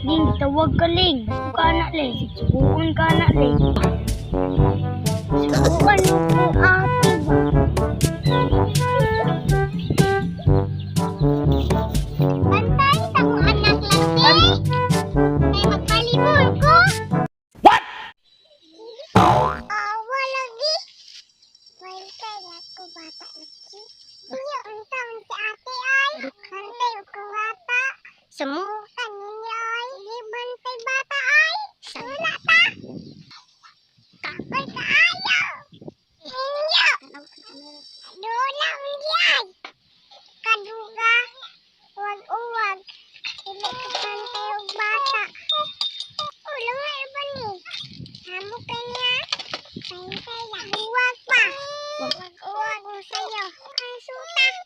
Ling, tawag ka, Ling. Ka na, Ling. Suguon ka na, Ling. Suguan mo ko, ate ba? Bantay sa akong anak lang, te. Kay magpalibol ko. What? Awa lagi. Well, kay ko bata lagi. Iyo, unsa man si ate ay. Bantay ko bata. Sumukan ninyo ay. Di bantay bata ay. Wala ta. Kapoy kaayo. Inyo. Dola ay. Kaduga. Uwag-uwag. Dili ko bantay og bata. Ulo nga iba ni. Amo ka niya. Bantay lang. Huwag pa. Huwag-uwag mo sa'yo. Ang suta.